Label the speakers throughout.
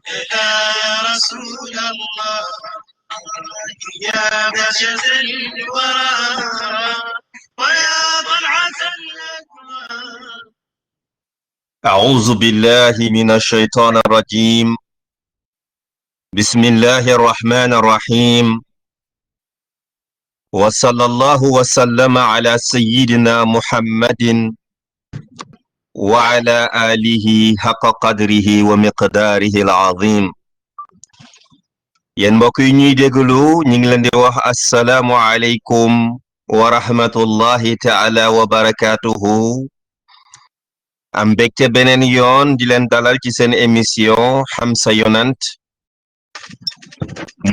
Speaker 1: يا رسول الله يا بشر الورى ويا طلعة الأكوان.
Speaker 2: أعوذ بالله من الشيطان الرجيم. بسم الله الرحمن الرحيم. وصلى الله وسلم على سيدنا محمد وعلى آله حق قدره ومقداره العظيم. yéen mbokk yi ñuy déglu ñu ngi leen di wax assalaamu aleykum wa rahmatullahi taala wa barakatuhu. am mbégte beneen yoon di leen dalal ci seen émission xam sa yonant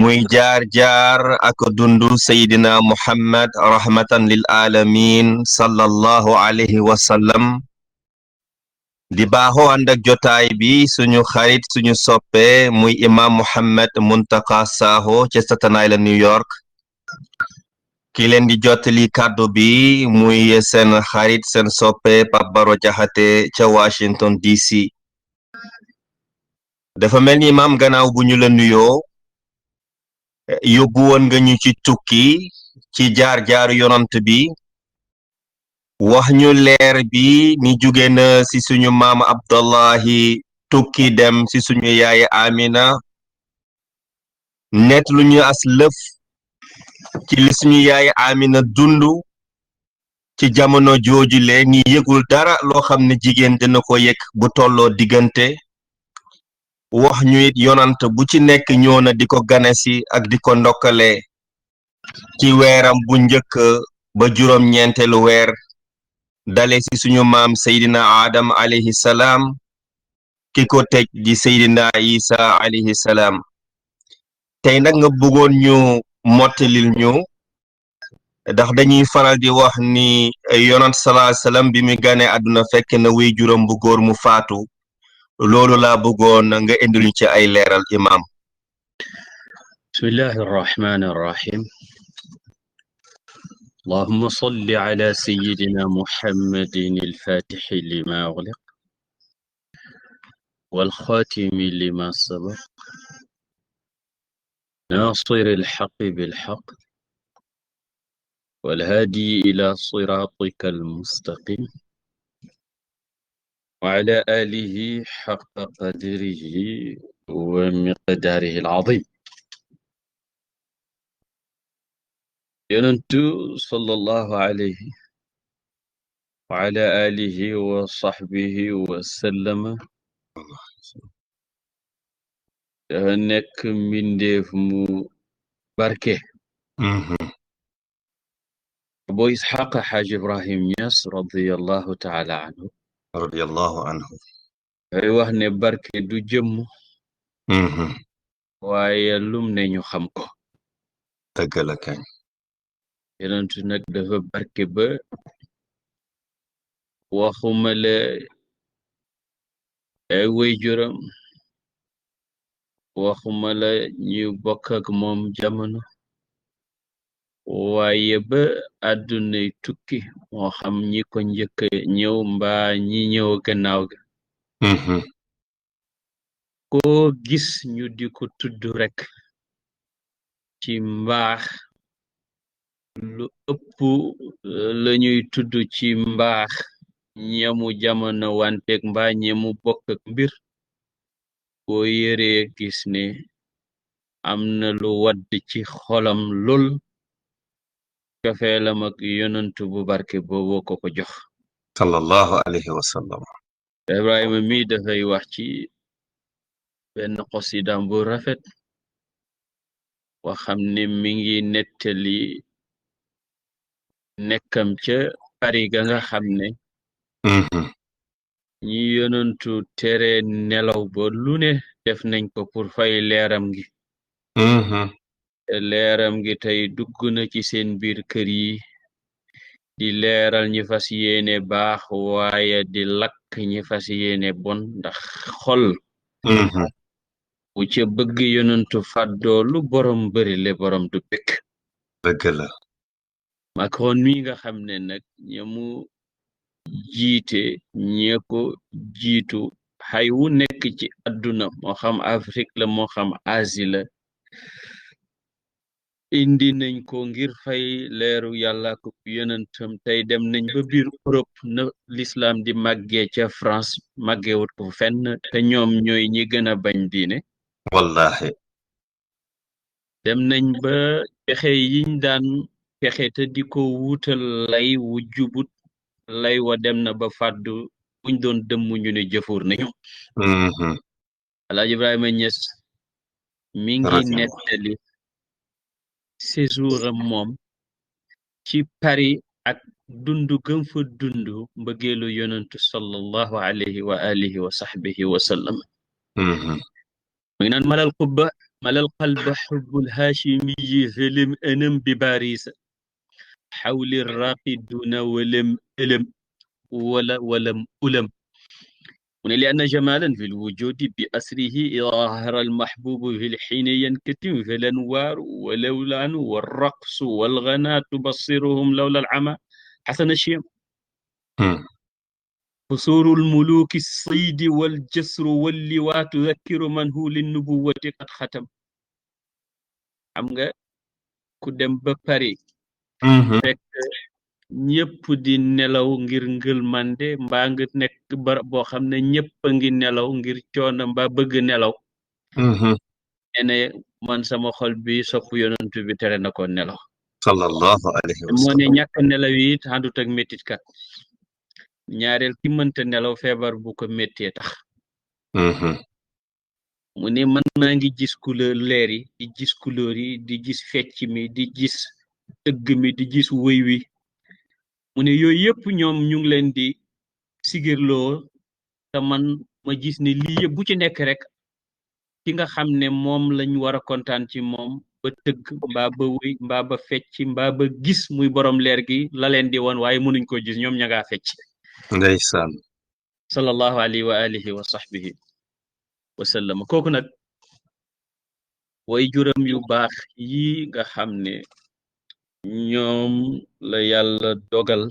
Speaker 2: muy jaar-jaar ak dundu Seydina Muhammad rahmatan lil alamin sallallahu alayhi wa sallam. di baaxoo ànd ak jotaay bi suñu xarit suñu soppe muy imam Muhammad Muntaka Sakho ca Staten Island New York. ki leen di jottali kàddu bi muy seen xarit seen soppe Pape Baro Jaxate ca Washington DC. dafa mel ni imam gannaaw bu ñu la nuyoo yóbbu woon nga ñu ci tukki ci jaar-jaaru yonant bi wax ñu leer bi ni jóge na ci suñu maam Abdullahi tukki dem ci suñu yaay Amina net lu ñu as lëf ci li suñu yaay Amina dundu ci jamono joojule ni yëgul dara loo xam ne jigéen dina ko yëg bu tolloo diggante. wax ñu it yonant bu ci nekk ñëw na di ko ganesi ak di ko ndokkale ci weeram bu njëkk ba juróom-ñeenteelu weer dale ci suñu maam Seydina Adam alayhi salaam ki ko tëj di Seydina Isa alayhi salaam. tey nag nga bëggoon ñu mottalil ñu ndax dañuy faral di wax ni yonant salaa salaam bi mu gane àdduna fekk na wuy juróom bu góor mu faatu loolu laa bëggoon nga indil ñu ci ay leeral imam.
Speaker 3: bismillahi arrahmani arrahim. اللهم صل على سيدنا محمد الفاتح لما أغلق والخاتم لما سبق ناصر الحق بالحق والهادي إلى صراطك المستقيم وعلى آله حق قدره ومقداره العظيم. yonentu sallallahu alayhi wa ala alihi wa sahbihi wa sallama dafa nekk mbindeef mu barke. Abu Isxaaq Xaaj Ibrahim Ñas radiyallahu taala anhu day wax ne barke du jëmm waaye lum ne ñu xam ko.
Speaker 2: dëgg la kañ.
Speaker 3: yonentu nag dafa barke ba waxuma la ay waajuram waxuma la ñu bokk ak moom jamono waaye ba àddunay tukki moo xam ñi ko njëkk ñëw mbaa ñi ñëw gannaaw ga koo gis ñu di ko tudd rekk ci mbaax lu ëpp lañuy tudd ci mbaax ñamu jamono wanteeg mbaa ñamu bokk ak mbir boo yëree gis ne am na lu wadd ci xolam lool cofeelam ak yonantu bu barke boobu ko ko jox
Speaker 2: sallallahu alayhi wa sallam.
Speaker 3: Ibrahima mi dafay wax ci benn xosidam bu rafet xam ne mi ngi nettali nekkam ca Paris ga nga xam ne ñi yonantu tere nelaw ba lu ne def nañ ko pour fay leeram gi te leeram gi tey dugg na ci seen biir kër yi di leeral ñi fas yéene baax waaye di lakk ñi fas yéene bon ndax xol bu ca bëgg yonantu fàddoo lu borom bari le borom du bëgg.
Speaker 2: dëgg la.
Speaker 3: Macron mi nga xam ne nag ñamu jiite ñe ko jiitu xay wu nekk ci àdduna moo xam Afrique la moo xam Asie la indi nañ ko ngir fay leeru yàlla ko yonentam tey dem nañ ba biir Europe na l'islam di màggee ca France màggeewut ko fenn te ñoom ñooy ñi gën a bañ diine
Speaker 2: wallahi
Speaker 3: dem nañ ba pexe yiñ daan pexe te di ko wuutal lay wu jubut lay wa dem na ba fàddu buñ doon dëmm ñu ne jëfur nañu Alaaji Ibrahima Niass mi ngi nettali séjour am moom ci Paris ak dundu gëm fa dundu mbëggeelu yonentu sallallahu alayhi wa alihi wa sahbihi wa sallam mu ngi naan malal qalba xubbul haashimiyi hëlëm ënëm bi baris xawli raqiduna walam ëlëm walam ulam mu ne li anna jamalan fi lwujudi bi asrihi idahara almahbubu fi lxiini yankatim fi lanwaaru walawlaanu walraqsu walgana tubassiruhum lawla alama xasana chiyam فصور الملوك الصيد والجسر واللواء تذكر من هو للنبوة قد ختم xam nga ku dem ba Paris fekk ñëpp di nelaw ngir ngëlmande mbaa nga nekk barab boo xam ne ñëpp a ngi nelaw ngir coono mbaa bëgg nelaw ene man sama xol bi sopp yonent bi tere na ko nelaw
Speaker 2: sallallahu alayhi wa
Speaker 3: moo ne
Speaker 2: sallam
Speaker 3: ñàkk nelaw yi àndut ak métit kat ñaareel ki mënta nelaw feebar bu ko méttee tax mu ne man maa ngi gis couleur leer yi di gis couleur yi di gis fecc mi di gis tëgg mi di gis wëy wi mu ne yooyu yëpp ñoom ñu ngi leen di sigirloo te man ma gis ne lii yëpp bu ci nekk rek ki nga xam ne moom lañ war a kontaan ci moom ba tëgg mbaa ba wëy mbaa ba fecc mbaa ba gis muy borom leer gi la leen di woon waaye mënuñ ko gis ñoom ña ngaa fecc
Speaker 2: ndeysaan
Speaker 3: sallallahu alayhi wa alihi wa sahbihi wa sallam kooku nag way juram yu baax yi nga xam ne ñoom la yàlla dogal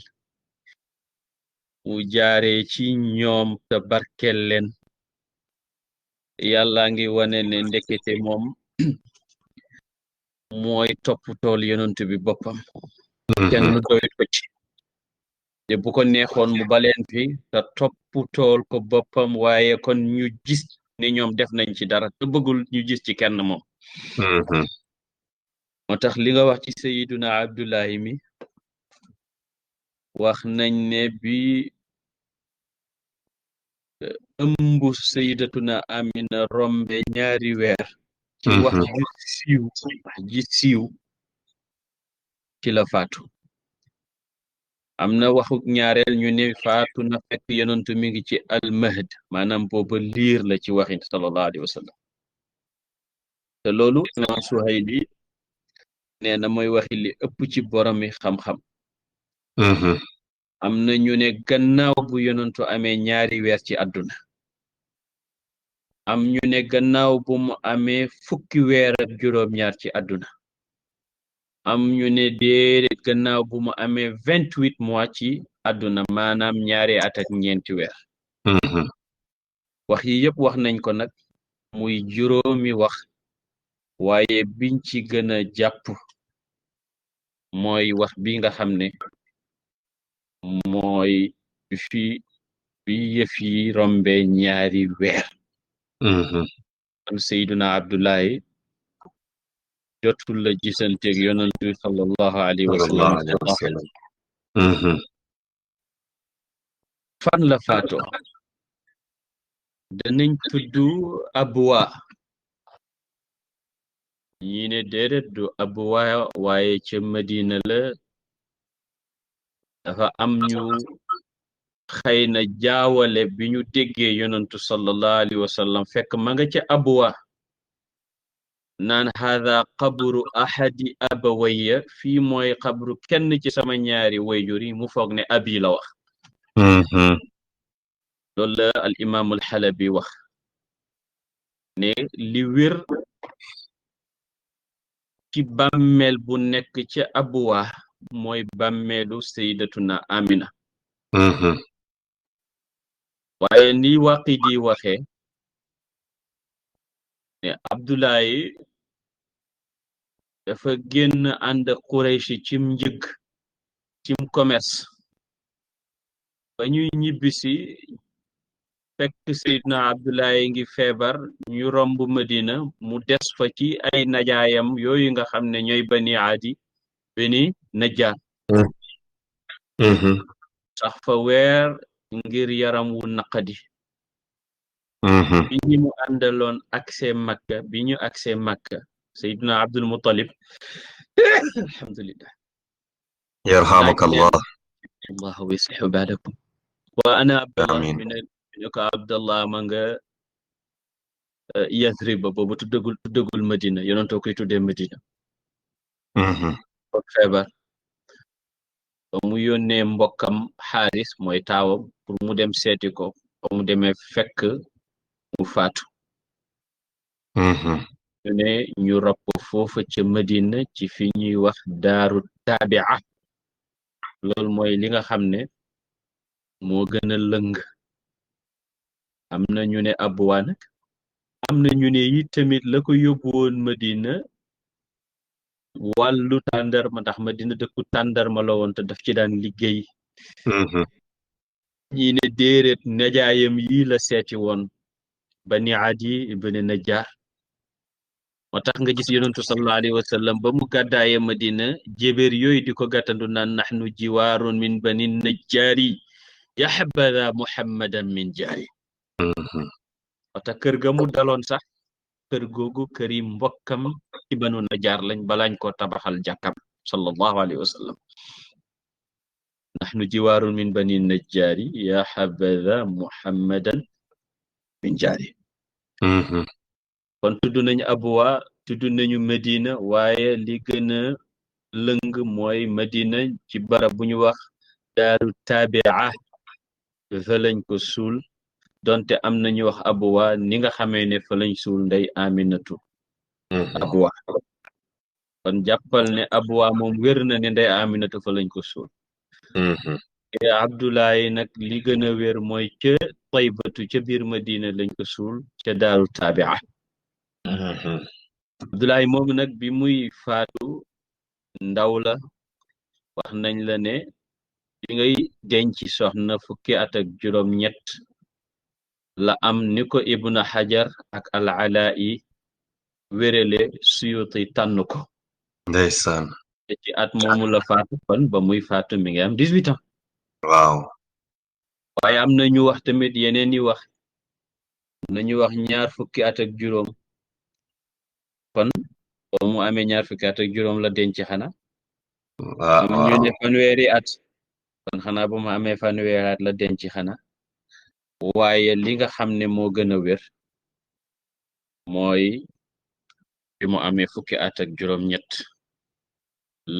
Speaker 3: mu jaaree ci ñoom te barkel leen yàlla ngi wane ne ndekete moom mooy topp tool yonent bi boppam kenn doyut ko ci te bu ko neexoon mu baleen fi te topp tool ko boppam waaye kon ñu gis ne ñoom def nañ ci dara te bëggul ñu gis ci kenn moom moo tax li nga wax ci sayiduna abdullahi mi wax nañ ne bi ëmb sayidatuna amina rombe ñaari weer ci wax ji siiw ci la faatu am na waxuk ñaareel ñu ne faatu na fekk yonentu mi ngi ci almahd maanaam booba liir la ci waxin sallallahu alayhi wa sallam te loolu imam Suhayli nee na mooy waxi li ëpp ci boromi xam-xam am na ñu ne gannaaw bu yonentu amee ñaari weer ci àdduna am ñu ne gannaaw bu mu amee fukki weer ak juróom-ñaar ci àdduna am ñu ne déedéet gannaaw bu mu amee 28 mois ci àdduna maanaam ñaari at ak ñeenti weer wax yi yëpp wax nañ ko nag muy juróomi wax waaye biñ ci gën a jàpp mooy wax bi nga xam ne mooy bi yëf yi rombe ñaari weer kon Seyduna Abdullahi jotul la gisanteeg yonent bi sallallahu alayhi wa sallam fan la faatoo danañ tudd Abwa ñi ne déedéet du Abwa waaye ca Madina la dafa am ñu xëy na jaawale bi ñu déggee yonentu sallallahu alayhi wa sallam fekk ma nga ca Abwa naan hada qabru ahadi abawayya fii mooy qabru kenn ci sama ñaari wayjur yi mu foog ne abi la wax loolu la al imaamul Xalabi wax ne li wér ci bàmmeel bu nekk ca Abwa mooy bàmmeelu sayyidatuna Amina waaye ni Waaqidi waxee ne Abdoulaye dafa génn ànd Quraysh cim njëg cim commerce ba ñuy ñibbisi fekk Seydina Abdoulaye ngi feebar ñu romb Medina mu des fa ci ay najaayam yooyu nga xam ne ñooy Bani Adi Bani Najjar sax fa weer ngir yaram wu naqadi bi ñi mu àndaloon accès Makka bi ñu accès Makka Seydina Abdul Muttalib alhamdulillah
Speaker 2: yarhamukallah
Speaker 3: Allah wa yuslihu baadakum wa ana Abdallah
Speaker 2: amiin
Speaker 3: ñu ko Abdallah ma nga Yathrib boobu tuddagul Medina yonentoo koy tuddee Medina ak feebar ba mu yónnee mbokkam Xaaris mooy taawam pour mu dem seeti ko ba mu demee fekk mu faatu ñu ne ñu rob ko foofa ca Medina ci fi ñuy wax daaru taabia loolu mooy li nga xam ne moo gën a lëng am na ñu ne Abwa nag am na ñu ne yi tamit la ko yóbbu woon Medina wàllu tàndarma ndax Medina dëkku tàndarma la woon te daf ci daan liggéey ñi ne déeréet najaayam yi la seeti woon Bani Adi ibn Najjar moo tax nga gis yonentu sallallahu alayhi wa sallam ba mu gàddaaye Medina jébéer yooyu di ko gàttandu naan nahnu jiwaarun min bani najjaari ya habada muhammadan min jaari moo tax kër ga mu daloon sax kër googu kër yi mbokkam ci Banu Najjar lañ balañ ko tabaxal jàkkam sallallahu alayhi wa sallam nahnu jiwaarun min bani najjaari ya habada muhammadan min jaari kon tudd nañu Abwa tudd nañu Medina waaye li gën a lëng mooy Medina ci barab bu ñu wax daaru taabia fa lañ ko suul donte am nañu wax Abwa ni nga xamee ne fa lañ suul ndey Aminatu Abwa kon jàppal ne Abwa moom wér na ne ndey Aminatu fa lañ ko suul Abdoulaye nag li gën a wér mooy ca Taybatu ca biir Medina lañ ko suul ca daaru taabia Abdoulaye moom nag bi muy faatu ndaw la wax nañ la ne bi ngay denc soxna fukki at ak juróom ñett la am ni ko Ibn Hajar ak al-Alaa'i wérele Suyuti tànn ko
Speaker 2: ndeysaan
Speaker 3: te ci at moomu la faatu kon ba muy faatu mi ngi am 18 ans
Speaker 2: waaw
Speaker 3: waaye am na ñu wax tamit yeneen yi wax nañu wax ñaar fukki at ak juróom kon ba mu amee ñaar fukki at ak juróom la denc xanaa am ñu ne fanweeri at kon xanaa ba mu amee fanweeri at la denc xanaa waaye li nga xam ne moo gën a wér mooy bi mu amee fukki at ak juróom ñett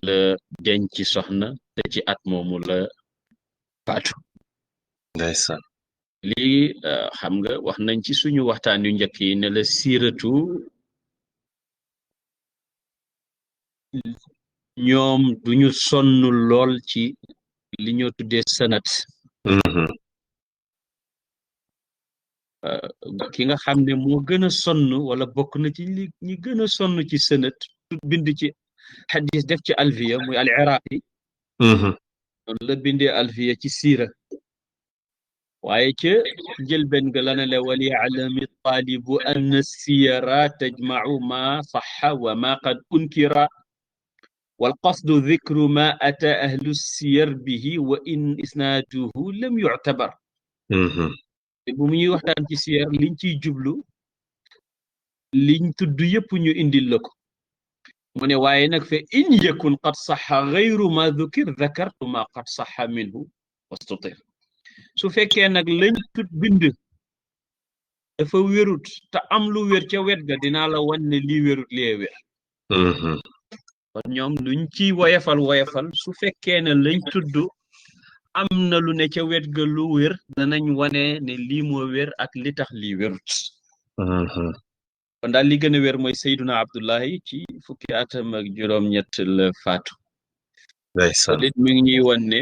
Speaker 3: la denc soxna te ci at moomu la faatu
Speaker 2: ndeysaan
Speaker 3: lii xam nga wax nañ ci suñu waxtaan yu njëkk yi ne la siiratu ñoom duñu sonn lool ci li ñoo tuddee sanat ki nga xam ne moo gën a sonn wala bokk na ci li ñi gën a sonn ci sanat bind ci xadis def ci alfiya muy al iraqi noonu la bindee alfiya ci siira waaye ca njëlbeen ga la ne la wal ya'lami taalibu anna siyara tajma'u ma saxa wa ma qad unkira wal qasdu dhikru ma ata ahlu siyar bihi wa in isnaaduhu lam yu'tabar bu muy waxtaan ci siyar liñ ciy jublu liñ tudd yëpp ñu indil la ko mu ne waaye nag fa in yakun qad saxa ghayru ma dhukir dhakartu ma qad saxa minhu wastutir su fekkee nag lañ tut bind dafa wérut te am lu wér ca wet ga dinaa la wan ne lii wérut lee wér kon ñoom luñ ciy woyafal su fekkee ne lañ tudd am na lu ne ca wet ga lu wér danañ wane ne lii moo wér ak li tax lii wérut kon daal li gën a wér mooy Seyduna Abdullahi ci fukki atam ak juróom ñett la faatu
Speaker 2: ndeysaan
Speaker 3: lit mi ngi ñuy wan ne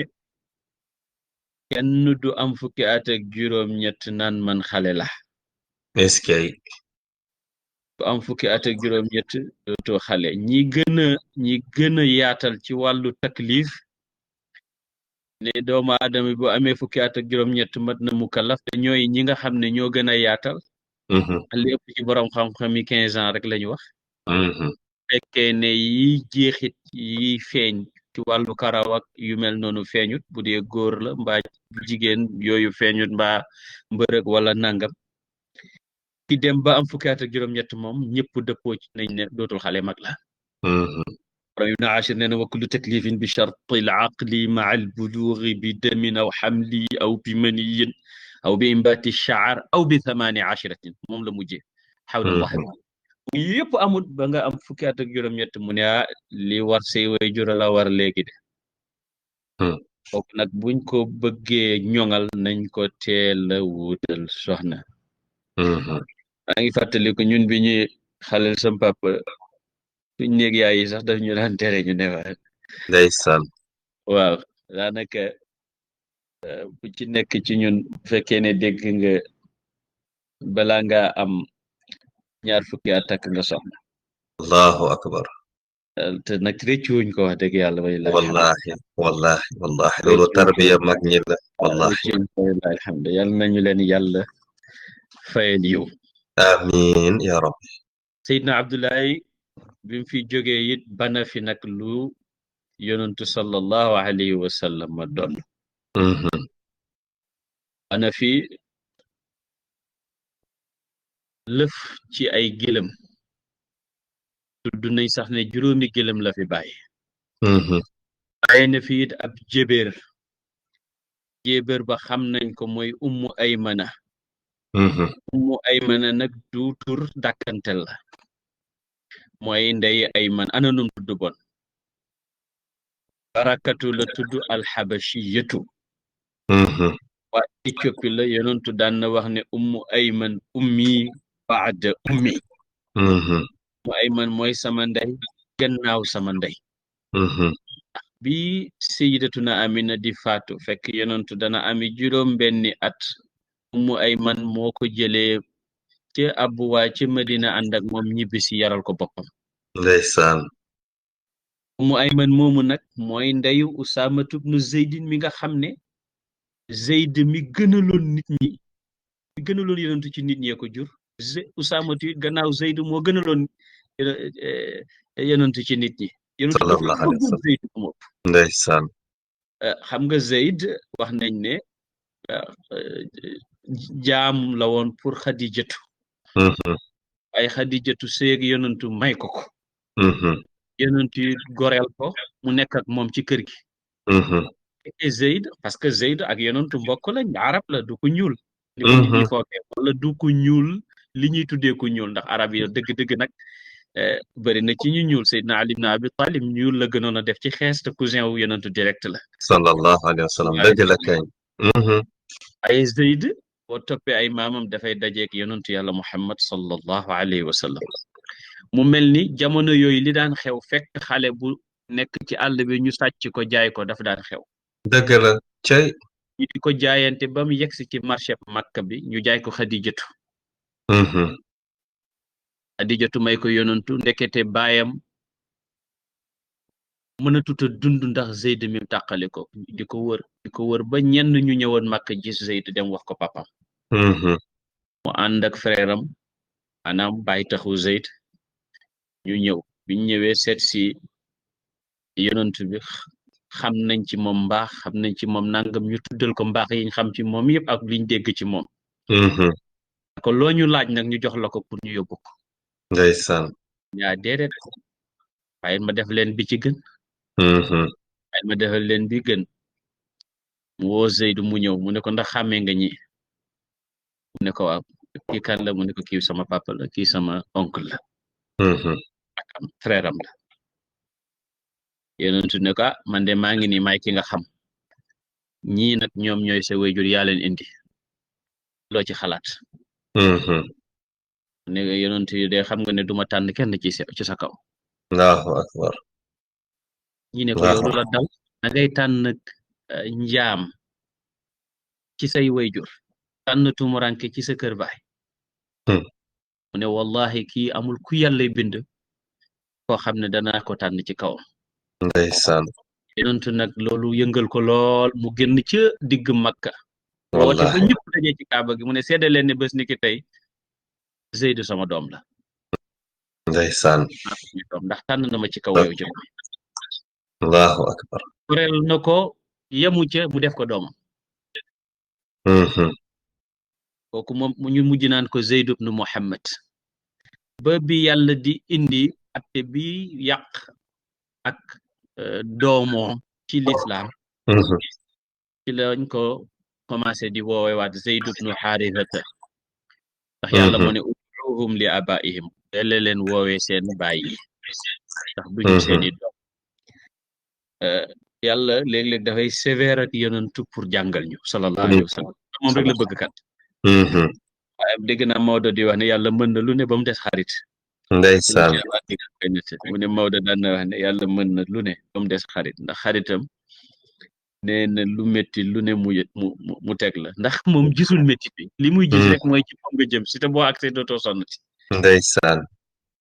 Speaker 3: kenn du am fukki at ak juróom-ñett naan man xale la
Speaker 2: est-ce que
Speaker 3: du am fukki at ak juróom-ñett dootoo xale ñi gën a yaatal ci wàllu taklif ne doomu aadama bu amee fukki at ak juróom-ñett mat na mukallaf te ñooy ñi nga xam ne ñoo gën a yaatal li ëpp ci borom xam-xam yi 15 ans rek lañu wax fekkee ne yi jeexit yi feeñ ci wàllu karaw ak yu mel noonu feeñut bu dee góor la mbaa jigéen yooyu feeñut mbaa mbërëg wala nangam ki dem ba am fukki at ak juróom-ñett moom ñëpp dëppoo ci nañ ne dootul xale mag la borom ibn Ashir nee na wa kullu taklifin bi sharti al aqli maa al bulugi bi damin aw xamli aw bi maniyin aw bi imbati shaar aw bi 18 moom la mujjee xawla allah yëpp amul ba nga am fukki at ak juróom-ñett mu ne li war say way jura la war léegi de kooku nag buñ ko bëggee ñoŋal nañ ko teel a wutal soxna maa ngi fàttali ko ñun bi ñuy xalel sam papa suñ néeg yaay yi sax daf ñu daan tere ñu ne fa
Speaker 2: ndeysaan
Speaker 3: waaw daanaka bu ci nekk ci ñun bu fekkee ne dégg nga balaa nga am ñaar fukki at takk nga soxna
Speaker 2: allahu akbar
Speaker 3: te nag réccuwuñ ko wax dëgg yàlla
Speaker 2: wallahi loolu tarbiya mag ñi la wallahi
Speaker 3: réccuwuñ ko walilahi alhamdu yàlla nañu leen yàlla fayal yiw
Speaker 2: amin ya rabbi
Speaker 3: Seydina Abdullahi bi mu fi jógee it bana fi nag lu yonantu sallallahu alayhi wa sallam ma doon bana fi lëf ci ay gëlëm tudd nañ sax ne juróomi gëlëm la fi bàyyi bàyyi na fi it ab jébéer ba xam nañ ko mooy ummu aymana nag du tur dàkkantel la mooy ndey ayman ana num tudd bon barakatu la tudd alxabashiyatu waa Éthiopie la yonentu daan na wax ne ummu ayman ummi baada ummi ummu ayman mooy sama ndey gannaaw sama ndey bi sayyidatuna amina di faatu fekk yonentu dana ami juróom benni at ummu ayman moo ko jëlee ci abuwaa ci madina ànd ak moom ñibbisi yaral ko boppam
Speaker 2: ndeysaan
Speaker 3: ummu ayman moomu nag mooy ndeyu usaamatu bnu zeydin mi nga xam ne zeyd mi gënaloon yonentu ci nit ñee ko jur usaamatu it gannaaw zeyd moo gënaloon yonentu ci nit ñi yonentu dafa bëggoon zeyd moom
Speaker 2: ndeysaan
Speaker 3: xam nga zeyd wax nañ ne jaam la woon pour xadijatu ay xadijatu seeg yonentu may ko yonentu goreel ko mu nekk ak moom ci kër gi Zeyd parce que Zeyd ak yonentu mbokk la arab la du ko ñuul li ko nit ñi foogee wala du ko ñuul li ñuy tuddee ko ñuul ndax arab yi dëgg-dëgg nag bëri na ci ñu ñuul Seydina Ali ibn Abi Talib ñuul la gënoon a def ci xees te cousin wu yonentu direct la
Speaker 2: sallallahu alayhi wa sallam dëgg la kay
Speaker 3: ay Zeyd boo toppee ay maamam dafay dajeek yonentu yàlla Muhammad sallallahu alayhi wa sallam mu mel ni jamono yooyu li daan xew fekk xale bu nekk ci àll bi ñu sàcc ko jaay ko dafa daan xew
Speaker 2: dëgg la cey
Speaker 3: ñu di ko jaayante ba mu yegsi ci marché Makka bi ñu jaay ko Xadijatu Xadijatu may ko yonantu ndekete baayam mënatut a dund ndax Zeyd mi tàqale ko di ko wër ba ñenn ñu ñëwoon Makka gis Zeyd dem wax ko papam mu ànd ak frère am maanaam bàyyi taxu Zeyd ñu ñëw biñ ñëwee seet si yonantu bi xam nañ ci moom mbaax xam nañ ci moom nangam ñu tuddal ko mbaax yiñ xam ci moom yëpp ak liñ dégg ci moom ko loo ñu laaj nag ñu jox la ko pour ñu yóbbu ko
Speaker 2: ndeysaan
Speaker 3: yaa déedéet waaye ma def leen bi ci gën waaye ma defal leen bi gën mu woo Zeydu mu ñëw mu ne ko ndax xàmmee nga ñi mu ne ko waaw kii kan la mu ne ko kii sama papa la kii sama oncle la ak am frère am la yonentu ne ko man de maa ngi nii may ki nga xam ñii nag ñoom ñooy sa wayjur yaa leen indi loo ci xalaat ne yonentu yi de xam nga ne duma tànn kenn ci sa kaw
Speaker 2: allahu akbar
Speaker 3: ñi ne ko yow lu la dal da ngay tànn njaam ci say wayjur tànn tumuranke ci sa kër baay mu ne wallahi kii amul ku yàlla bind koo xam ne danaa ko tànn ci kawam
Speaker 2: ndeysaan
Speaker 3: yonentu nag loolu yëngal ko lool mu génn ca digg Makka woote ba
Speaker 2: wallahi
Speaker 3: ñëpp dajee ci kaaba gi mu ne seede leen ne bés ni ki tey Zeydu sama doom la
Speaker 2: ndeysaan
Speaker 3: ndax tànn na ma ci kaw yow jëm
Speaker 2: allahu akbar
Speaker 3: kureel na ko yemu ca mu def ko doomam kooku moom mu ñu mujj naan ko Zeyd ibnu Muhammad ba bi yàlla di indi atte bi yàq ak doomoo ci lislaam ci lañ ko commencé di woowewaat Zeyd ibnu Xaarisata ndax yàlla moo ne ud'uuhum li abaihim delle leen woowee seen baay yi ndax duñu seeni doom yàlla léeg-léeg dafay sévère ak yonentu pour jàngal ñu sallallahu alayhi wa sallam moom rek la bëgg kat waaye dégg naa Maodo di wax ne yàlla mën na lu ne ba mu des xarit
Speaker 2: ndeysaan
Speaker 3: mu ne Maodo daan na wax ne yàlla mën na lu ne ba mu des xarit ndax xaritam nee na lu métti lu ne mu teg la ndax moom gisul métti bi li muy gis rek mooy ci moom nga jëm si te boo accès dootoo sonnati
Speaker 2: ndeysaan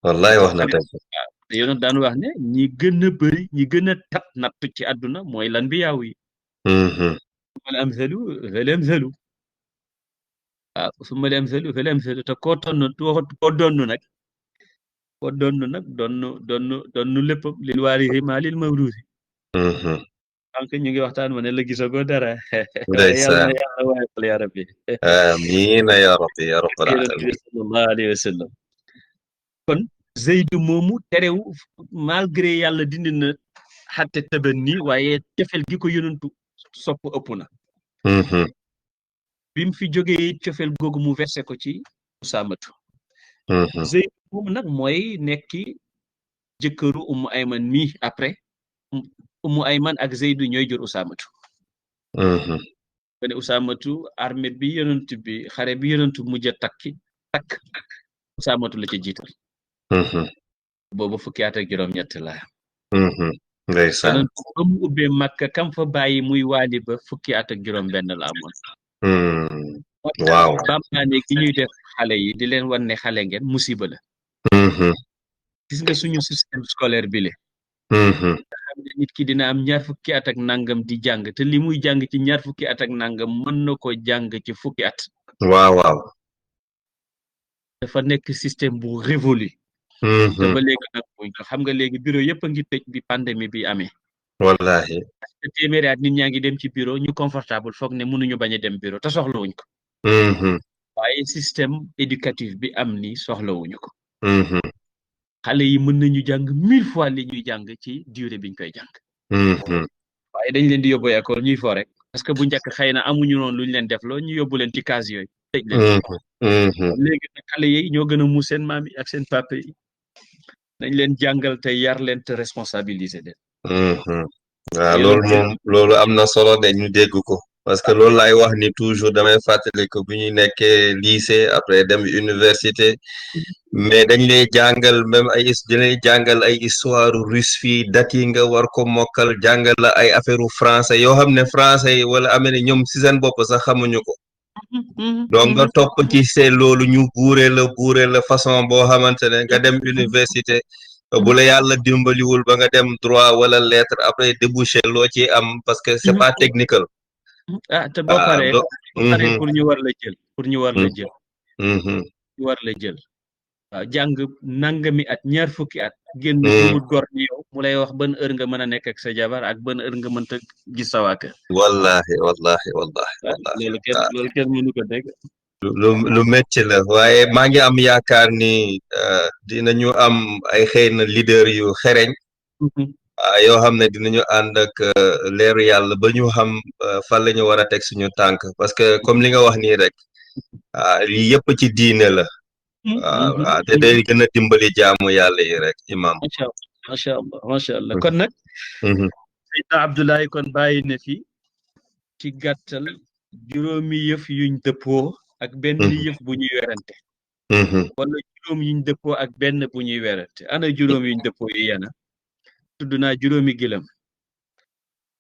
Speaker 2: wallahi wax na dëgg
Speaker 3: yonent daan wax ne ñi gën a bëri ñi gën a tat nattu ci àdduna mooy lan bi yaaw yi summa amsalu fal amsalu waaw summa amsalu fal amsalu te koo donn nag donnu léppam lil waarisi maa lil mawruusi donc ñu ngi waxtaan ma ne la gisagoo dara
Speaker 2: ndeysaan
Speaker 3: yàlla waayal ya rabbi
Speaker 2: amiina ya rabbi ya rabbal alamin
Speaker 3: sallallahu alayhi wa sallam kon Zeydu moomu terew malgré yàlla dindi na xatte tabanni waaye cofeel gi ko yonentu sopp ëpp na bi mu fi jógee cofeel googu mu versé ko ci Usaamatu Zeydu moomu nag mooy nekki jëkkëru Ummu Ayman mi après Ummu Ayman ak Zeydu ñooy jur Usaamatu ne Usaamatu armée bi yonent bi xare bi yonentu mujj a takk Usaamatu la ca jiital boobu fukki at ak juróom-ñett la
Speaker 2: ndeysaan
Speaker 3: yonentu ba mu ubbee Makka kam fa bàyyi muy waali ba fukki at ak juróom-benn la amoon
Speaker 2: waaw
Speaker 3: bambaane gi ñuy def xale yi di leen wan ne xale ngeen musiba la gis nga suñu système scolaire bi le nga xam ne nit ki dina am ñaar fukki at ak nangam di jàng te li muy jàng ci ñaar fukki at ak nangam mën na ko jàng ci fukki at
Speaker 2: waaw
Speaker 3: dafa nekk système bu révolu te ba léegi nag buñ ko xam nga léegi bureau yëpp a ngi tëj bi pandémie bi amee
Speaker 2: wallahi
Speaker 3: te téeméeri at nit ñaa ngi dem ci bureau ñu confortable foog ne mënuñu bañ a dem bureau te soxlawuñ ko waaye système éducatif bi am ni soxlawuñu ko xale yi mën nañu jàng 1000 fois li ñuy jàng ci durée biñ koy jàng waaye dañ leen di yóbbu école ñuy fo rek parce que bu njëkk xëy na amuñu noonu lu ñu leen def loo ñu yóbbu leen ci case yooyu tëj leen léegi nag xale yi ñoo gën a mu seen maam yi ak seen papa yi nañ leen jàngal te yar leen te responsabiliser leen
Speaker 2: waaw loolu moom loolu am na solo de ñu dégg ko parce que loolu laay wax ni toujours damay fàttali ko bu ñuy nekkee lycée après dem université mais dañ lay jàngal même dañ lay jàngal ay histoire russe fii date yi nga war ko mokkal jàngal la ay affaire u français yoo xam ne français yi wala amee ñoom si seen bopp sax xamuñu ko donc nga topp ci see loolu ñu buure la façon boo xamante ne nga dem université bu la yàlla dimbaliwul ba nga dem droit wala lettre après débouché loo ci am parce que c'est pas technical
Speaker 3: te boo paree pour ñu war la jël ñu war la jël waaw jàng nangami at ñaar fukki at génn wut gor ni yow mu lay wax ban heure nga mën a nekk ak sa jabar ak ban heure nga mënta gis sa waa kër
Speaker 2: wallahi
Speaker 3: loolu kenn mënu ko dégg
Speaker 2: lu métti la waaye maa ngi am yaakaar ni dinañu am ay xëy na leader yu xereñ yoo xam ne dinañu ànd ak leeru yàlla ba ñu xam fan la ñu war a teg suñu tànk parce que comme li nga wax nii rek lii yëpp ci diine la waaw te day gën a dimbali jaamu yàlla yi rek imam
Speaker 3: macha allah kon nag Seydina Abdoulaye kon bàyyi na fi ci gàttal juróomi yëf yuñ dëppoo ak benn yëf bu ñuy werante wala juróom yuñ dëppoo ak benn bu ñuy werante ana juróom yuñ dëppoo yi yana tudd naa juróomi gëlëm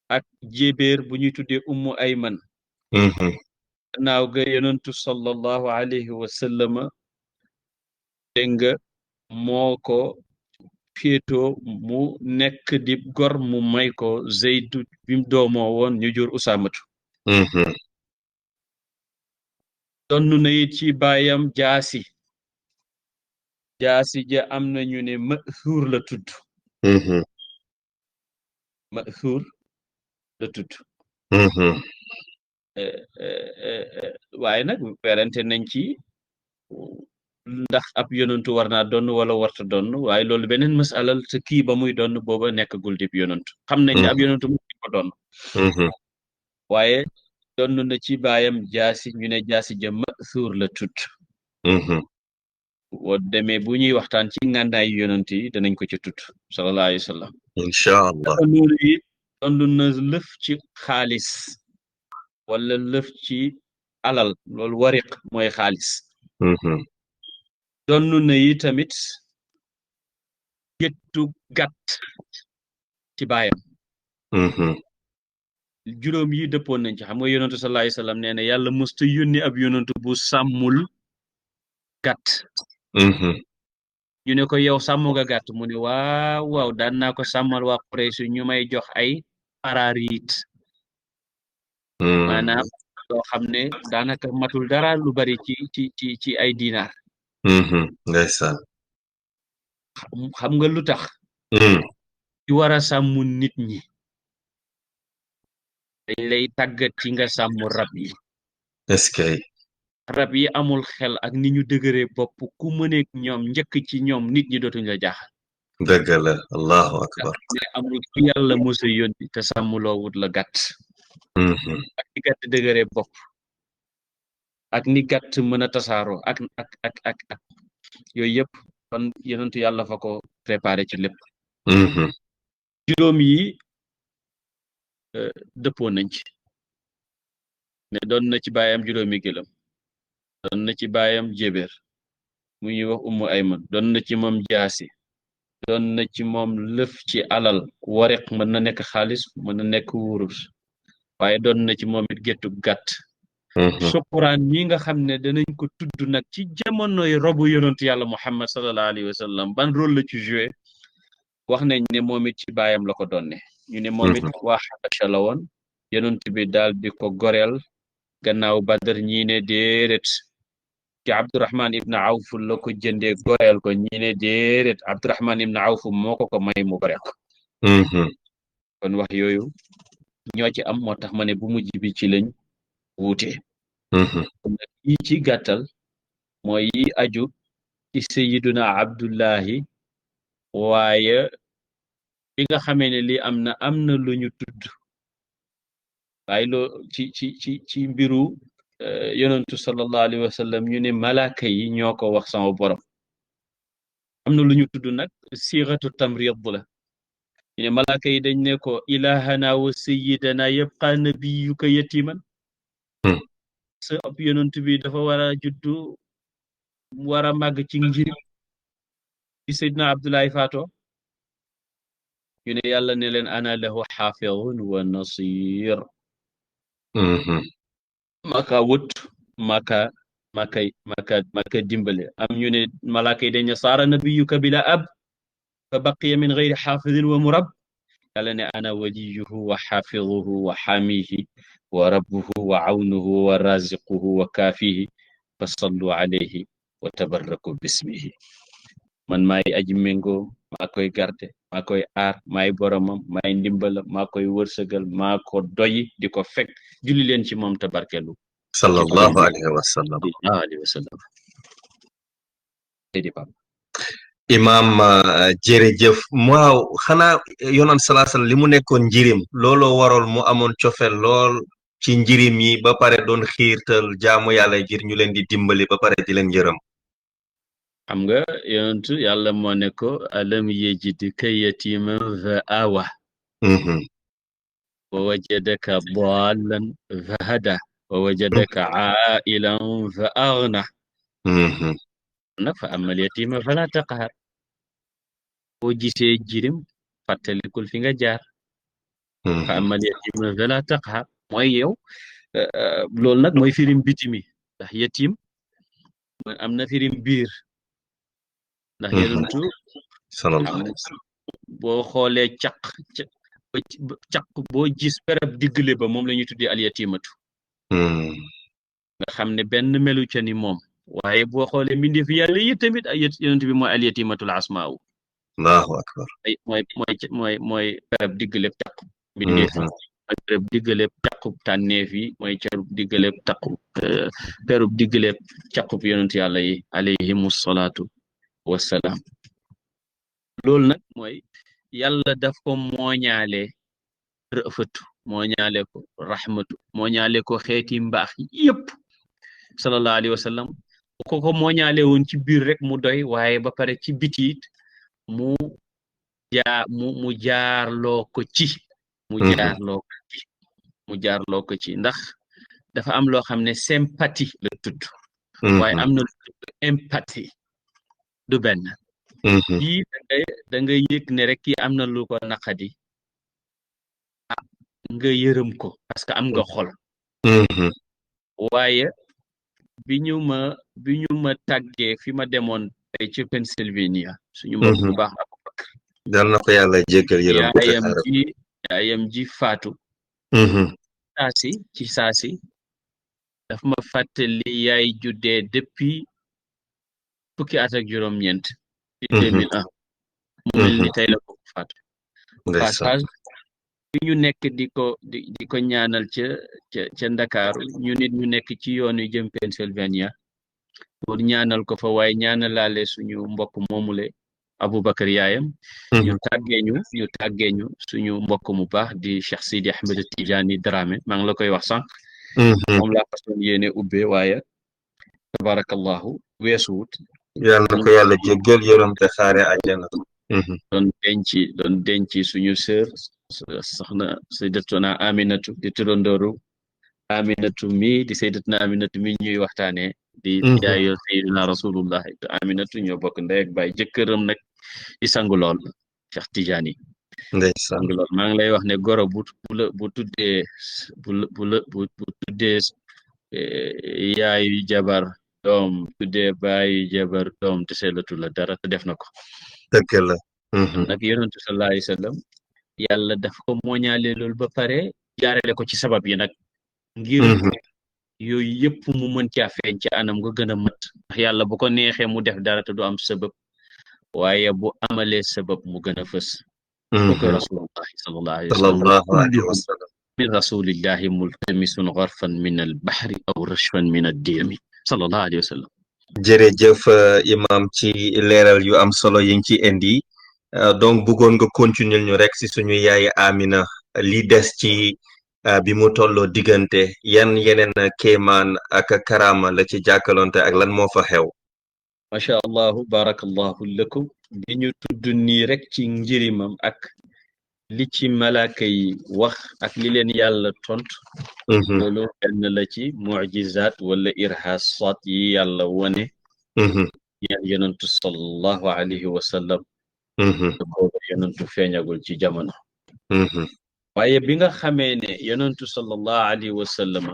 Speaker 3: ak jébéer bu ñuy tuddee Ummu Ayman gannaaw ga yonentu sallallahu alayhi wa sallama dégg nga moo ko féetoo mu nekk di gor mu may ko Zeydu bim doomoo woon ñu jur Usaamatu donn na it ci baayam jaasi ja am na ñu ne Ma'thur la tudd Ma'thur la tudd waaye nag werante nañ ci ndax ab yonantu war naa donn wala warta donn waaye loolu beneen masalal te kii ba muy donn booba nekkagul dib yonantu xam nañ ne ab yonantu mu ko donn waaye donn na ci baayam jaasi ñu ne jaasi ja Ma'thur la tudd boo demee bu ñuy waxtaan ci ngàndaayu yonant yi danañ ko ci tudd sallallahu alayhi wa sallam
Speaker 2: incha allah
Speaker 3: loolu it donn na lëf ci xaalis wala lëf ci alal loolu wariq mooy xaalis donn na yi tamit géttu gàtt ci baayam juróom yi dëppoon nañ ci xam nga yonantu sallallahu alayhi wa sallam nee na yàlla mësta yónni ab yonantu bu sàmmul gàtt ñu ne ko yow sàmm nga gàtt mu ne waaw daan naa ko sàmmal waa Quraysh ñu may jox ay pararit maanaam loo xam ne daanaka matul dara lu bari ci ay dinaar
Speaker 2: ndeysaan
Speaker 3: xam nga lu tax ci war a sàmm nit ñi dañ lay tàggat ci nga sàmm rab yi
Speaker 2: est-ce que
Speaker 3: rab yi amul xel ak ni ñu dëgëree bopp ku mëneek ñoom njëkk ci ñoom nit ñi dootuñ la jaaxal
Speaker 2: dëgg la allahu akbar
Speaker 3: mais amul ku yàlla mosa yónni te sàmmloo wut la gàtt ak ni gàtt dëgëree bopp ak ni gàtt mën a tasaaroo ak yooyu yëpp kon yonentu yàlla fa ko préparé ci lépp juróom yi dëppoo nañ ci ne doon na ci baayam juróomi gëlëm doon na ci baayam jébér mu ñuy wax Ummu Ayman doon na ci moom jaasi doon na ci moom lëf ci alal wariq mën na nekk xaalis mën na nekk wurus waaye doon na ci moom it géttu gàtt sukuraan mi nga xam ne danañ ko tudd nag ci jamonoy robu yonentu yàlla Muhammad sallallahu alayhi wa sallam ban rôle la ci joué wax nañ ne moom it ci baayam la ko donne ñu ne moom it waa Xabasha la woon yonent bi daal di ko goreel gannaaw Badr ñii ne déedéet ci Abdurahman ibn Awf la ko jëndee goreel ko ñii ne déedéet Abdurahman ibn Awf moo ko may mu goreel ko kon wax yooyu ñoo ci am moo tax ma ne bu mujj bi ci lañ wuute yi ci gàttal mooy yi aju ci sayiduna Abdullahi waaye bi nga xamee ne lii am na lu ñu tudd waaye loo ci mbiru yonentu sallallahu alayhi wa sallam ñu ne malaaka yi ñoo ko wax sama borom am na lu ñu tudd nag siixatu tamrid la ñu ne malaaka yi dañ ne ko ilahana wa sayidana yabqa nabiyuka yatiman sa ab yonentu bi dafa war a juddu war a màgg ci njirim bi Seydina Abdullahi faato ñu ne yàlla ne leen ana lahu xaafidun wa nasir maka wut maka dimbale am ñu ne malaaka yi dañ ne saara nabiyuka bila ab fa baqiya min gayri xaafidin wa murab yàlla ne ana waliyuhu wa xaafiduhu wa xaamihi wa rabbuhu wa awnuhu wa raziquhu wa kaafihi fa sallu alayhi wa tabarraku bismihi man maay aji méngoo maa koy garde maa koy aar maay boromam maay ndimbalam maa koy wërsëgal maa ko doy di ko fekk julli leen ci moom tabarkelu
Speaker 2: sallallahu alayhi wa sallam imaam jërëjëf waaw xanaa yonan salaasal li mu nekkoon njirim looloo waral mu amoon cofeel lool ci njirim yi ba pare doon xiirtal jaamu yàlla ngir ñu leen di dimbali ba pare di leen yërëm
Speaker 3: xam nga yonentu yàlla moo ne ko alam yajidka yatiman fa awa wa wajadaka dallan fa hada wa wajadaka ailan fa aghna nag fa amal yatima fala taqhar boo gisee jirim fàttalikul fi nga jaar fa amal yatima fala taqhar mooy yow loolu nag mooy firim biti mi ndax yatim am na firim biir ndax yonentu
Speaker 2: sallallahu
Speaker 3: boo xoolee caq boo gis perab diggale ba moom la ñuy tuddee al yatimatu nga xam ne benn melu ca ni moom waaye boo xoolee mbindeef yàlla yi tamit ay yonent bi mooy al yatimatul asmaaw
Speaker 2: allahu akbar
Speaker 3: ay mooy perab diggaleb caq mbindeef yi ak perab diggaleb caqub tànneef yi mooy cerub diggaleb perub diggaleb caqub yonent yàlla yi alayhimu salaatu wassalaam loolu nag mooy yàlla daf ko mooñaale rëfatu mooñaale ko raxmatu mooñaale ko xeeti mbaax yépp sallallahu alayhi wa sallam ko mooñaale woon ci biir rek mu doy waaye ba pare ci bitiit mu jaarloo ko ci mu jaarloo ko ci ndax dafa am loo xam ne sympathie la tudd waaye am na lu tudd empathie du benn kii da nga yëg ne rek kii am na lu ko naqadi nga yërëm ko parce que am nga xol waaye bi ñu ma tàggee fi ma demoon tey ci Pennsylvania suñu mbokk bu baax Abubakar
Speaker 2: dal na ko yàlla jéggal yërëm ko
Speaker 3: yaayam ji faatu saasi daf ma fàttali yaay juddee depuis fukki at ak juróom-ñeent ci 2001 mu mel ni tey la ko faatu passage fi ñu nekk di ko ñaanal ca Ndakaaru ñu nit ñu nekk ci yoon yu jëm Pennsylvania pour ñaanal ko fa waaye ñaanalaale suñu mbokk moomule Aboubacar yaayam ñu tàggee ñu suñu mbokk mu baax di Cheikh Sidi Ahmed Tidiane Dramé maa ngi la koy wax sànq moom laa façon yéene ubbee waaye tabarakallahu weesuwut
Speaker 2: yal na ko yàlla jéggal yërëm te xaare àjjana
Speaker 3: doon denc suñu sœur soxna sayyidatuna Aminatu di turandooru Aminatu mi di sayyidatuna Aminatu mi ñuy waxtaane di yaayo sayyidina rasulullah te Aminatu ñoo bokk ndey ak baay jëkkëram nag di sangu lool Cheikh Tidiane sangu lool maa ngi lay wax ne goro bu tuddee yaayu jabar doom tuddee baayu jabar doom te seelatu la dara te def na ko
Speaker 2: dëgg la
Speaker 3: nag yonentu sallallahu alayhi wa sallam yàlla dafa ko mooñaale loolu ba pare jaarale ko ci sabab yi nag ngir yooyu yëpp mu mën caa feeñ ci anam nga gën a mat ndax yàlla bu ko neexee mu def dara te du am sabab waaye bu amalee sabab mu gën a fës ko rasulullahi sallallahu alayhi wa sallam min rasulillahi multamisun gharfan min al bahri aw rashfan min ad diyami sallallahu alayhi wa sallam
Speaker 2: jërëjëf imam ci leeral yu am solo yi ngi ci indi donc bëggoon nga continuer ñu rek si suñu yaay Amina li des ci bi mu tolloo diggante yan yeneen kéemaan ak karama la ci jàkkalonte ak lan moo fa xew
Speaker 3: macha allahu barakallahu lakum di ñu tudd nii rek ci njërimam ak li ci malaaka yi wax ak li leen yàlla tontu loolu benn la ci mu'jizaat wala irhaasaat yi yàlla wone yan yonentu sallallahu alayhi wa sallam booba yonentu feeñagul ci jamono waaye bi nga xamee ne yonentu sallallahu alayhi wa sallam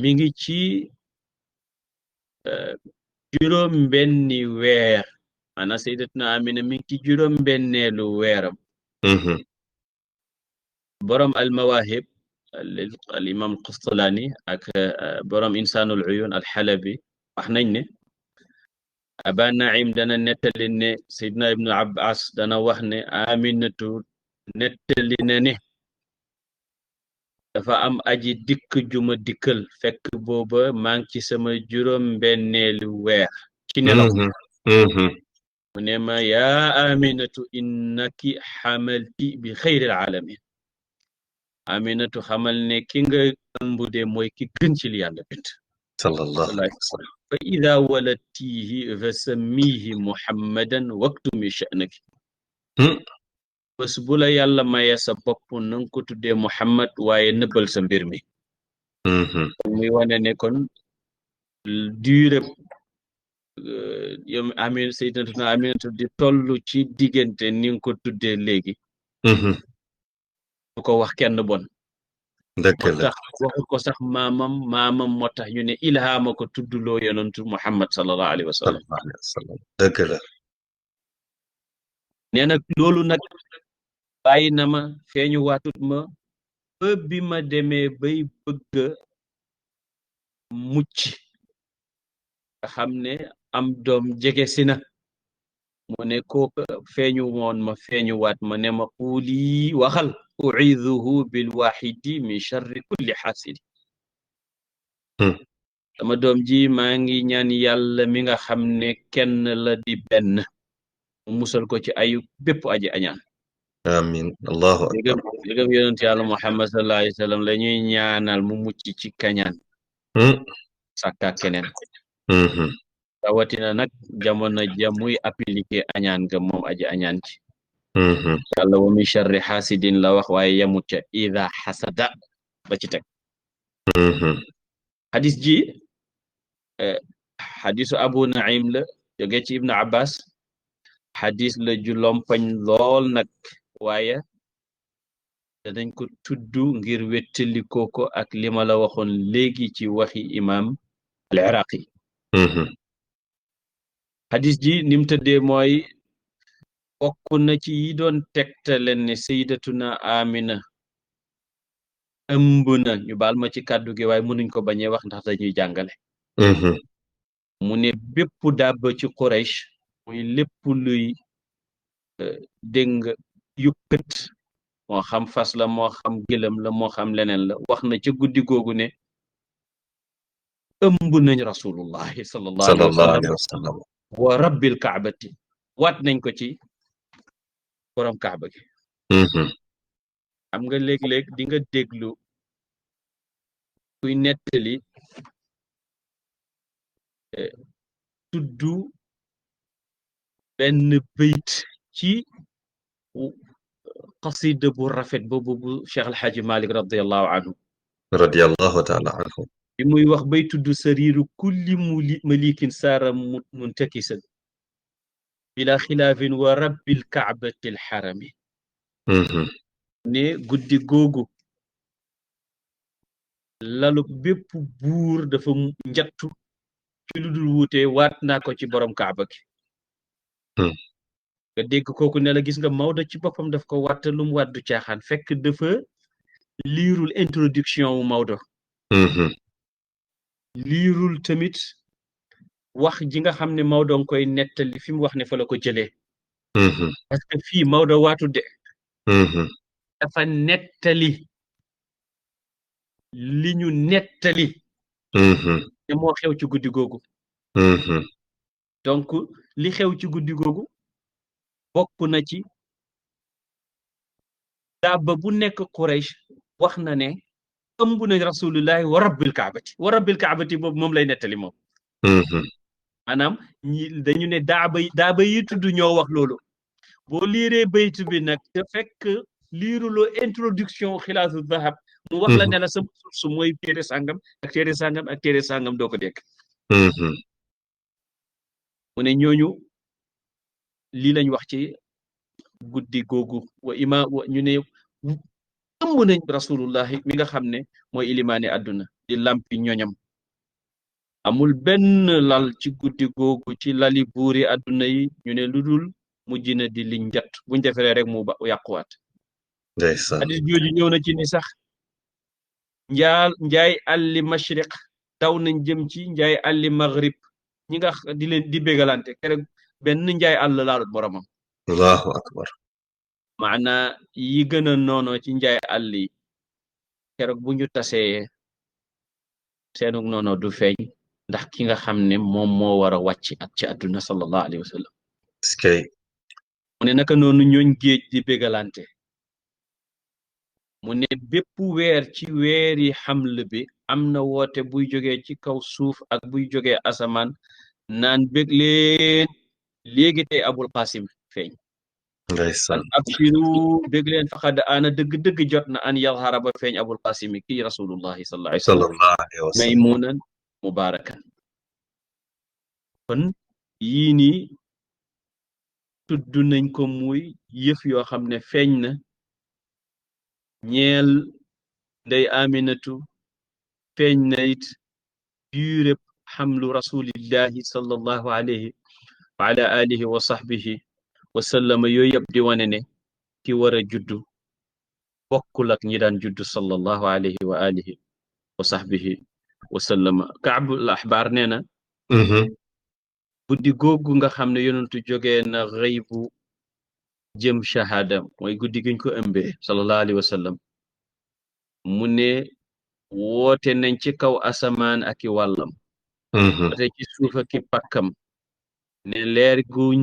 Speaker 3: mi ngi ci juróom benni weer ana sayyidatuna Amina mi ngi ci juróom benneelu weeram borom almawahib al imam Qastalaani ak borom insaanul uyun al Halabi wax nañ ne Aba Naim dana nettali ne Seydina Ibnu Abbas dana wax ne Aminatu nettali na ne dafa am aji dikk juma dikkal fekk booba maa ngi ci sama juróom benneelu weer ci nelaw mu ne ma yaa Aminatu innaki xamalti bi xayril alamin Aminatu xamal ne ki nga ëmbude mooy ki gën ci li yàlla bind sallallahu alayhi wa sallam fa ida waladtihi fa sammihi muhammadan waktumi sha'naki bés bu la yàlla maye sa bopp nanga ko tuddee muhammad waaye nëbbal sa mbir mi muy wane ne kon durée yow amin sayyidatuna Aminatu di tollu ci diggante ni nga ko tuddee léegi du ko wax kenn bon
Speaker 2: dëgg
Speaker 3: moo
Speaker 2: la
Speaker 3: tax waxu ko sax maamam moo tax ñu ne ilhaama ko tuddloo yonantu Muhammad sallallahu alayhi wa sallam
Speaker 2: sallallahu alayhi wa sallam dëgg la
Speaker 3: nee na loolu nag bàyyi na ma feeñu waatut ma ba bi ma demee bay bëgg mucc nga xam ne am doom jege si na mu ne kooka feeñu woon ma feeñu waat ma ne ma quuli waxal uiduhu bil waxidi min charri kulli xaasidi sama doom ji maa ngi ñaan yàlla mi nga xam ne kenn la di benn mu musal ko ci ayu bépp aji añaan
Speaker 2: amin allahu akbar
Speaker 3: dégam yonent yàlla Muhammad sallallahu alayhi wa sallam la ñuy ñaanal mu mucc ci kañaan sàkka keneen rawatina nag jamono ja muy appliqué añaan ga moom aji añaan ci yàlla wa min charri xaasidin la wax waaye yamut ca ida xasada ba ci teg xadis ji xadisu abu naim la jóge ci ibnu abbas xadis la ju lompañ lool nag waaye danañ ko tudd ngir wettalikoo ko ak li ma la waxoon léegi ci waxi imam al iraqi xadis ji nim tëddee mooy bokk na ci yi doon tegtale ne sayyidatuna amina ëmb na ñu baal ma ci kàddu gi waaye mënuñ ko bañee wax ndax dañuy jàngale mu ne bépp dàbb ci Quraysh muy lépp luy dégg nga yukkat moo xam fas la moo xam gëlëm la moo xam leneen la wax na ca guddi googu ne ëmb nañ rasulullahi sallallahu alayhi wa sallam wa rabbil kaabati waat nañ ko ci borom kaaba gi xam nga léeg-léeg di nga déglu kuy nettali tuddu benn bayt ci qasida bu rafet boobu bu Cheikh El Hadji Malick radiallahu anhu
Speaker 2: taala anhu
Speaker 3: bi muy wax bay tudd sariiru kulli malikin saara muntakisan bila xilaafin wa rabbil kaabati l xarami ne guddi googu lalu bépp buur dafa njattu ci lu dul wuute waat naa ko ci borom kaaba gi nga dégg kooku ne la gis nga Maodo ci boppam daf ko watt lu mu wàddu caaxaan fekk dafa liirul introduction wu Maodo liirul tamit wax ji nga xam ne Maodo nga koy nettali fi mu wax ne fa la ko jëlee parce que fii Maodo waatu de dafa nettali li ñu nettali te moo xew ci guddi googu donc li xew ci guddi googu bokk na ci daaba bu nekk Quraysh wax na ne ëmb nañ rasulullahi wa rabbil kaabati boobu moom lay nettali moom maanaam ñi dañu ne daaba yi tudd ñoo wax loolu boo liiree bayt bi nag te fekk liiruloo introduction xilaasu zahab mu wax la ne la sama source mooy téere sàngam ak téere sàngam ak téere sàngam doo ko dégg mu ne ñooñu lii lañ wax ci guddi googu ñu ne ëmb nañ rasulullahi mi nga xam ne mooy ilimaane àdduna di lampi ñoñam amul benn lal ci guddi googu ci lali buuri àdduna yi ñu ne lu dul mujj na di liñ njat buñ deferee rek mu yàquwaat hadis jooju ñëw na ci ni sax njaay àlli mashriq daw nañ jëm ci njaay àlli maghrib ñi nga di leen di bégalante keroog benn njaay àll laalut boromam
Speaker 2: allahu akbar
Speaker 3: maana yi gën a noono ci njaay àll yi keroog bu ñu tasee seenug noono du feeñ ndax ki nga xam ne moom moo war a wàcc ak ci àdduna sallallahu alayhi wa sallam mu ne naka noonu ñooñ géej di bégalante mu ne bépp weer ci weeri xaml bi am na woote buy jógee ci kaw suuf ak buy jógee asamaan naan bég leen léegi tey abul qasim feeñ an abshiru bég leen faqad ana dëgg-dëgg jot na an yadhara ba feeñ abul qasimi kii rasulullahi sallallahu alayhi wa sallam maymunan mubarakan kon yii nii tudd nañ ko muy yëf yoo xam ne feeñ na ñeel ndey Aminatu feeñ na it durée xamlu rasulillahi sallallahu alayhi wa ala alihi wa sahbihi wa sallama yooyu yëpp di wane ne ki war a juddu bokkul ak ñi daan juddu sallallahu alayhi wa alihi wa sahbihi wa sallama Kaabul Ahbar nee na guddi googu nga xam ne yonentu jógee na xëybu jëm shahada mooy guddi giñ ko ëmbee sallallahu alayhi wa sallam mu ne woote nañ ci kaw asamaan ak i wàllam woote ci suuf ak i pàkkam ne leer guñ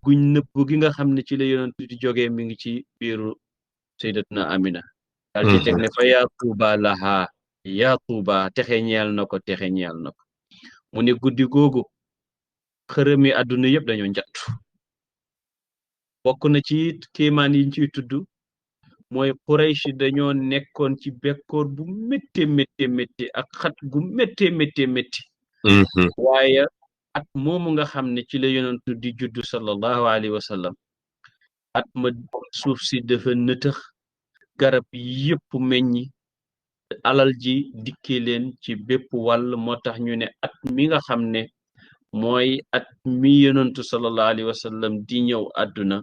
Speaker 3: nëbbu gi nga xam ne ci la yonentu di jógee mi ngi ci biiru sayyidatuna Amina daal ci teg ne fa yaa tuuba laha yaa tuuba texe ñeel na ko texe ñeel na ko mu ne guddi googu xërëmi àdduna yëpp dañoo njattu bokk na ci kéemaan yiñ ciy tudd mooy Quraysh dañoo nekkoon ci bekkoor bu métti ak xat gu métti waaye at moomu nga xam ne ci la yonentu di juddu sallallahu alayhi wa sallam at ma suuf si dafa nëtëx garab yëpp meññi alal ji dikkee leen ci bépp wàll moo tax ñu ne at mi nga xam ne mooy at mi yonentu sallallahu alayhi wa sallam di ñëw àdduna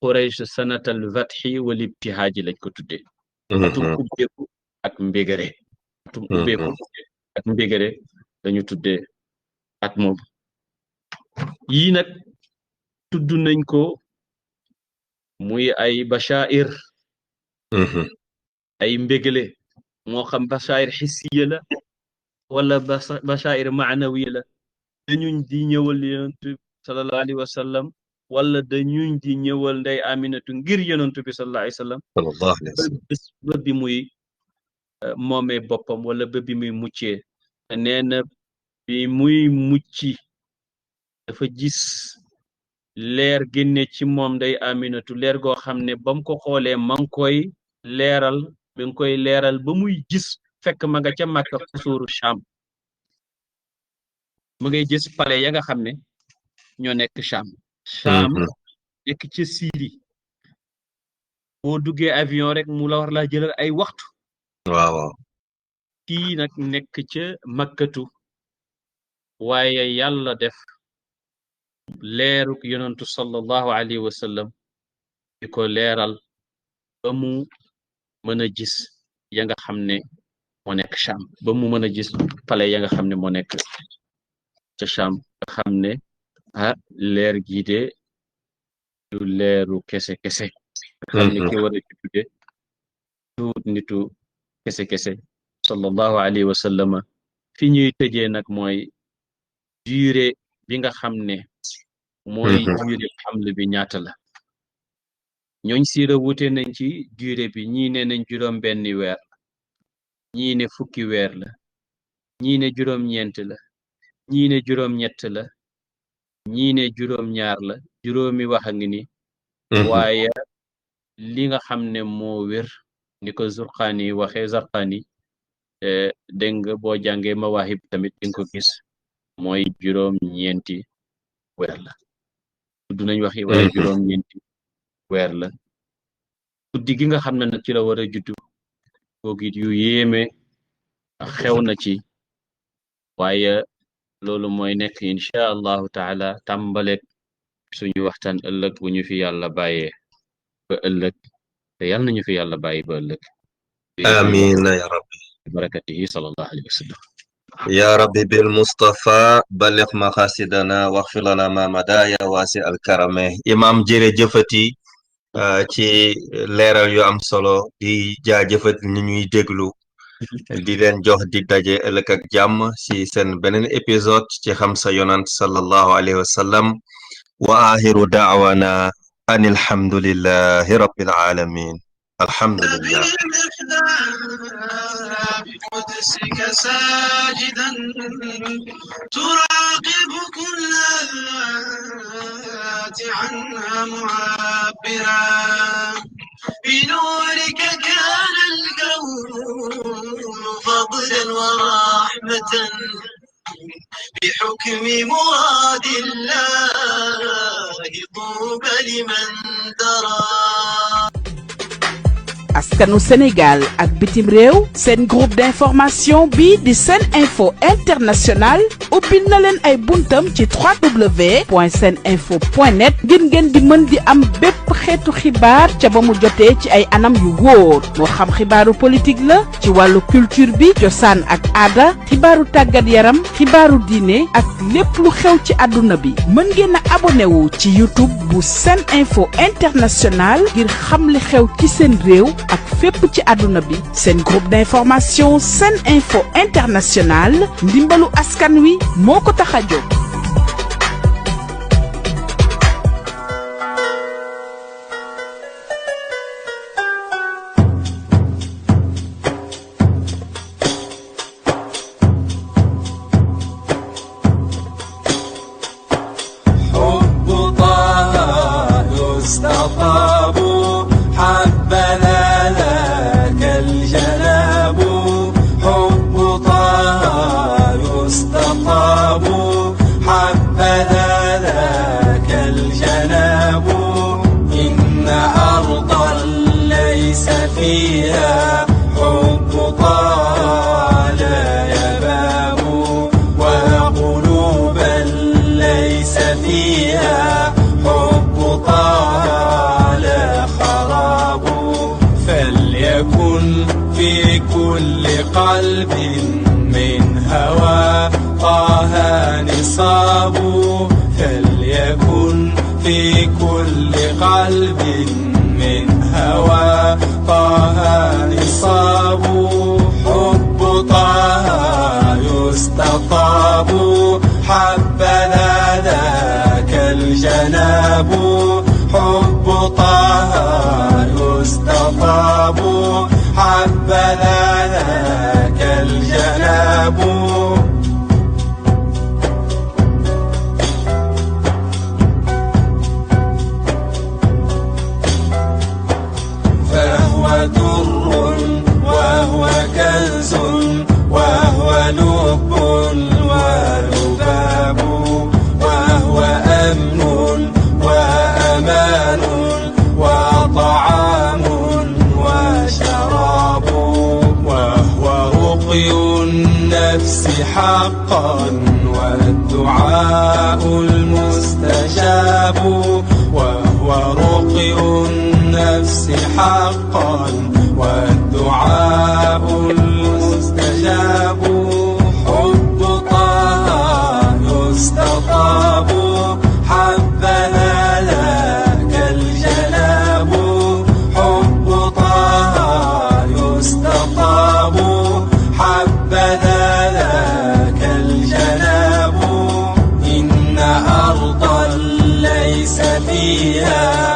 Speaker 3: Quraysh sanatal fatxi wal ibtihaaji lañ ko tuddee atum ubbeeku ak mbégare atum ubbeeku ak mbégare lañu tuddee at moom yii nag tudd nañ ko muy ay bashair ay mbégale moo xam bashair xissiya la wala bashair maanawiya la dañuñ di ñëwal yonent sallallahu alayhi wa sallam wala dañuñ di ñëwal ndey Aminatu ngir yonent bi sallallahu alayhi wa sallam ba bi muy moomee boppam wala ba bi muy muccee nee na bi muy mucci dafa gis leer génne ci moom ndey Aminatu leer goo xam ne bam ko xoolee ma ngi koy leeral ba muy gis fekk ma nga ca Makka xusuuru Sham ma ngay gis palais ya nga xam ne ñoo nekk Sham nekk ca Syrie boo duggee avion rek mu la war laa jëlal ay waxtu
Speaker 2: waaw
Speaker 3: kii nag nekk ca Makkatu waaye yàlla def leeruk yonentu sallallahu alayhi wa sallam di ko leeral ba mu mën a gis ya nga xam ne moo nekk Sham ba mu mën a gis palais ya nga xam ne moo nekk ca Sham nga xam ne leer gii de du leeru kese nga xam ne ki war a tudde tuut nitu kese sallallahu alayhi wa sallama fi ñuy tëjee nag mooy durée bi nga xam ne mooy durée xamle bi ñaata la ñooñ siira wute nañ ci durée bi ñii ne nañ juróom-benni weer ñii ne fukki weer la ñii ne juróom-ñeent la ñii ne juróom-ñett la ñii ne juróom-ñaar la juróomi wax a ngi ni waaye li nga xam ne moo wér ni ko Zurqaani waxee Zarqaani dégg nga boo jàngee Mawaahib tamit di nga ko gis mooy juróom-ñeenti weer la tudd nañ waxi waaye juróom-ñeenti weer la guddi gi nga xam ne nag ci la war a juddu kooku it yu yéeme xew na ci waaye loolu mooy nekk incha allahu taala tàmbaleeg suñu waxtaan ëllëg bu ñu fi yàlla bàyyee ba ëllëg te yàlla nañu fi yàlla bàyyi ba ëllëg
Speaker 2: amiin ya rabbi
Speaker 3: barakatihi sallallahu alayhi wa sallam
Speaker 2: ya rabbi bil mustafa balligh maqasidana waghfir lana ma mada ya wasi al karame imam jërëjëfati ci leeral yu am solo di jaajëfati ni ñuy déglu di leen jox di daje ëllëg ak jàmm ci seen beneen épisode ci xam sa yonant sallallahu alayhi wa sallam wa axiru daawana an alhamdulillahi rabbil alamin alhamdulillah
Speaker 1: بقدسك ساجدا تراقب كل الآيات عنها معبرا بنورك كان الكون فضلا ورحمة بحكم مراد الله طوبى لمن درى
Speaker 4: askanu Sénégal ak bitim réew seen groupe d'information bi di Sen Info International ubbil na leen ay buntam ci www.seninfo.net ngir ngeen di mën di am bépp xeetu xibaar ca ba mu jotee ci ay anam yu wóor moo xam xibaaru politique la ci wàllu culture bi cosaan ak aada xibaaru tàggat yaram xibaaru diine ak lépp lu xew ci àdduna bi mën ngeen a abonné wu ci YouTube bu Sen Info International ngir xam li xew ci seen réew ak fépp ci àdduna bi seen groupe d'information Sen Info International ndimbalu askan wi moo ko tax a jóg.
Speaker 5: فيها حب طال يباب وقلوبا ليس فيها حب طال خراب فليكن في كل قلب من هوى طه نصاب فليكن في كل قلب من هوى طه نصاب حب طه يستطاب حبذا ذاك الجناب حب طه يستطاب حبذا ذاك الجناب در وهو كنز وهو لب ولباب وهو أمن وأمان وطعام وشراب وهو رقي النفس حقا والدعاء المستجاب وهو رقي النفس حقا والدعاء المستجاب حب طه يستطاب حبذا ذاك الجناب حب طه يستطاب حبذا ذاك الجناب إن أرضا ليس فيها